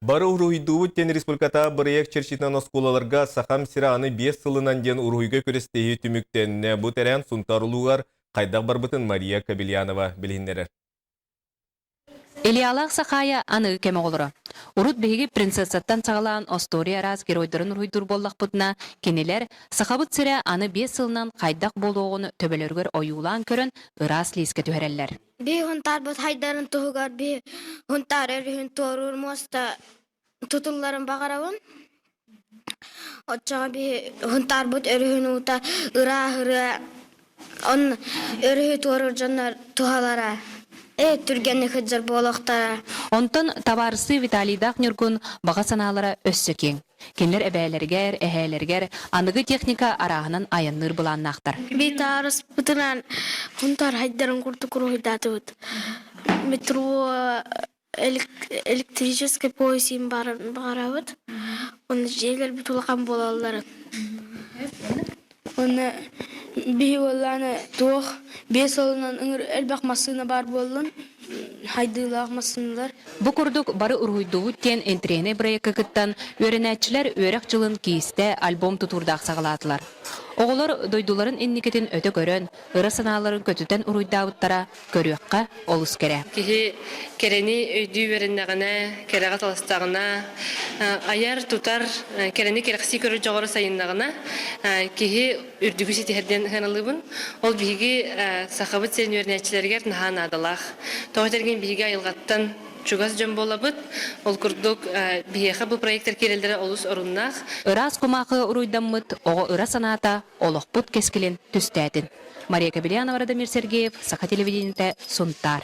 Бары уруһуйдуубут диэн республикатааҕы бырайыак чэрчитинэн оскуолаларга Сахам сирэ аны биэс сылынан диэн уруһуйга күрэстэһии түмүктэннэ. Бу тэрээһин Сунтаар улууһугар хайдах барбытын Мария Кобельянова билиһиннэрэр. Ильялаах Сахаайа аныгы кэм оҕолоро. Урут биһиги принцессаттан саҕалаан остуоруйа араас геройдарын уруһуйдуур буоллахпытына, кинилэр Сахабыт сирэ аны биэс сылынан хайдах буолуоҕун төбөлөрүгэр ойуулаан көрөн ыраас лиискэ түһэрэллэр. Биһи Һунтаарбыт хайдарын туһугар биһи Һунтаар өрүһүн туоруур муоста тутулларын баҕарабын. Оччоҕо биһи Һунтаарбыт өрүһүн уута ырааһырыа, онно өрүһү туоруур дьоннор туһалара ээ түргэнник сылдьар буолуохтара. Онтон табаарыстыы Виталийдаах Ньургун баҕа санаалара өссө киэҥ. Кинилэр эбээлэригэр, эһээлэригэр аныгы техника арааһынан айанныыр былааннаахтар. Битаарыспытынан Һунтаар хайдарын курдук уруһуйдаатыбыт. Метро электрический поезд баҕарабыт. Онно дьиэлэрбит улахан буолалларын. Уонна биһи буоллаана туох биэс сылынан ыҥыр элбэх массыына баар буоллун, хайдыылаах массыыналар. Бу курдук бары уруһуйдуубут диэн интэриэһинэй бырайыакка кыттан, үөрэнээччилэр үөрэх дьылын киистэ, альбом тутуурдаах саҕалаатылар. Оҕолор дойдуларын инникитин өтө көрөн, ыра санааларын көтүтэн уруйдаабыттара көрүөххэ олус кэрэ. Киһи кэрэни өйдүү үөрэннэҕинэ, кэрэҕэ таластаҕына, айар, тутар, кэрэни кэрэхсии көрөр дьоҕура сайыннаҕына, киһи үрдүгү ситиһэр диэн сыаналыыбын. Ол биһиги Сахабыт сирин үөрэнээччилэригэр наһаа наадалаах. Тоҕо этэргин биһиги айылҕаттан чугас дьон буолабыт. Ол курдук биһиэхэ бу проектар киирэллэрэ олус оруннаах. Ыраас кумаахы уруйдаммыт оҕо ыра санаата олохпут кэскилин түстээтин. Мария Кобельянова, Радомир Сергеев, Саха телевидениетэ, Сунтаар.